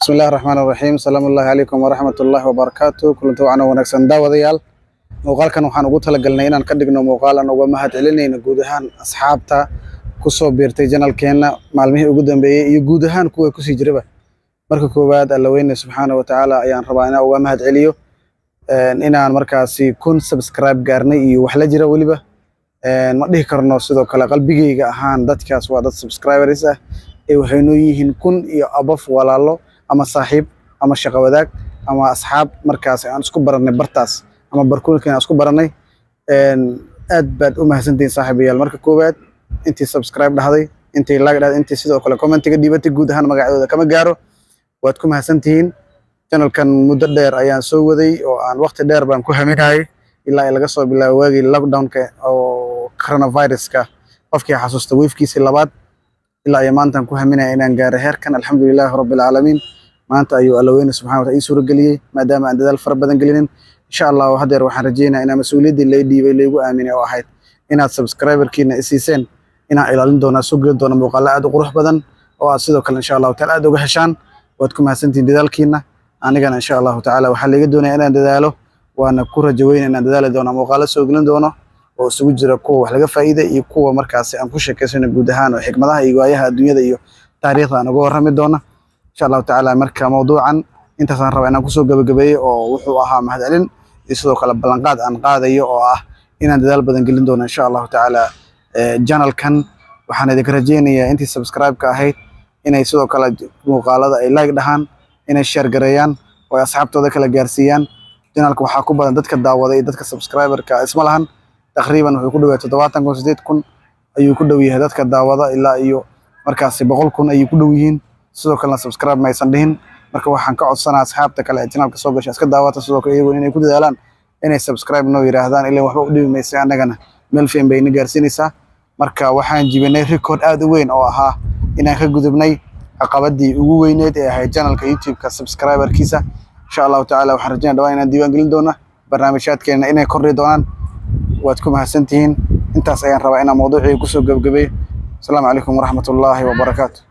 Bismi illahi raxmaan raxiim. Asalaamu ullahi calaykum waraxmat ullahi wabarakaatu. Kulanti wacan oo wanaagsan, daawadayaal. Muuqaalkan waxaan ugu talagalnay inaan ka dhigno muuqaal aan uga mahad celinayno guud ahaan asxaabta kusoo biirtay channelkeenna maalmihii ugu dambeeyey iyo guud ahaan kuwa kusii jiraba. Marka koowaad, Alla weyne subxaana wa tacaala ayaan rabaa inaan uga mahad celiyo inaan markaasi 1000 subscribe gaarnay iyo wax la jira weliba. Ma dhihi karno sidoo kale qalbigeyga ahaan dadkaas waa dad subscribers ah ee waxay noo yihiin 1000 iyo above walaalo ama saaxiib ama shaqo wadaag ama asxaab markaas aan isku baranay bartaas ama barkuulkan aan isku baranay. Aad baad u mahadsantihiin, saaxiibayaal. Marka koowaad, intii subscribe dhahday, intii like dhahday, intii sidoo kale commentiga dhiibatay, guud ahaan magacdooda kama gaaro, waad ku mahadsantihiin. Channelkan muddo dheer ayaan soo waday oo aan waqti dheer baan ku haminayay, ilaa ay laga soo bilaabo waagii lockdownka oo coronaviruska, qofkii xasuusta wave-kiisii labaad, ilaa iyo maantaan ku haminaya inaan gaaro heerkan. Alxamdulilaahi rabbil caalamiin, maanta ayuu Alla weyne subxana wa taala ii suurageliyey, maadaama aan dadaal fara badan gelinin. Insha Allahu haddeer waxaan rajeynayaa inaan mas-uuliyaddii lay dhiibay, laygu aaminay oo ahayd inaad subscriberkiina isiiseen, inaan ilaalin doonaa, soo gelin doona muuqaalo aad u qurux badan oo aad sidoo kale insha Allahu taala aad uga heshaan. Waad ku mahadsantihiin dadaalkiina. Anigana insha Allahu tacaala waxaa layga doonaya inaan dadaalo, waana ku rajo weyna inaan dadaali doono, muuqaalo soo gelin doono oo isugu jira kuwa wax laga faa'iiday iyo kuwa markaasi aan ku sheekeysano guud ahaan oo xikmadaha iyo waayaha adduunyada iyo taariikhda aan uga warrami doono insha Allahu tacaala. Marka mawduucan intaasaan rabaa inaan kusoo gabagabeeyo, oo wuxuu ahaa mahadcelin iyo sidoo kale ballanqaad aan qaadayo oo ah inaan dadaal badan gelin doono insha Allahu tacaala channelkan. Waxaan idinka rajeynayaa intii subscribe-ka ahayd inay sidoo kale muuqaalada ay like dhahaan, inay share gareeyaan oo ay asxaabtooda kala gaarsiiyaan. Channelka waxaa ku badan dadka daawaday iyo dadka subscriberka isma lahan. Taqriiban wuxuu ku dhow yahay 70,000, 8,000 ayuu ku dhow yahay dadka daawada, ilaa iyo markaasi 100,000 ayay ku dhow yihiin. Sidoo kalena subscribe ma aysan dhihin. Marka waxaan ka codsanaa asxaabta kale ee channelka soo gasha, iska daawata, sidoo kale iyagu inay ku dadaalaan inay subscribe noo yiraahdaan. Ilaan waxba u dhibi maysa, annagana meel fiican bay ina gaarsiinaysaa. Marka waxaan jibinay record aad u weyn oo ahaa inaan ka gudubnay caqabadii ugu weyneed ee ahayd channelka YouTube-ka subscriberkiisa. Insha Allahu tacaala waxaan rajeynaya dhawaan inaan diiwaan gelin doono, barnaamijyaadkeena inay kordhi doonaan. Waad ku mahadsantihiin. Intaas ayaan rabaa inaan mawduucii kusoo gabagabeeyo. Asalaamu calaykum waraxmatullaahi wabarakaatu.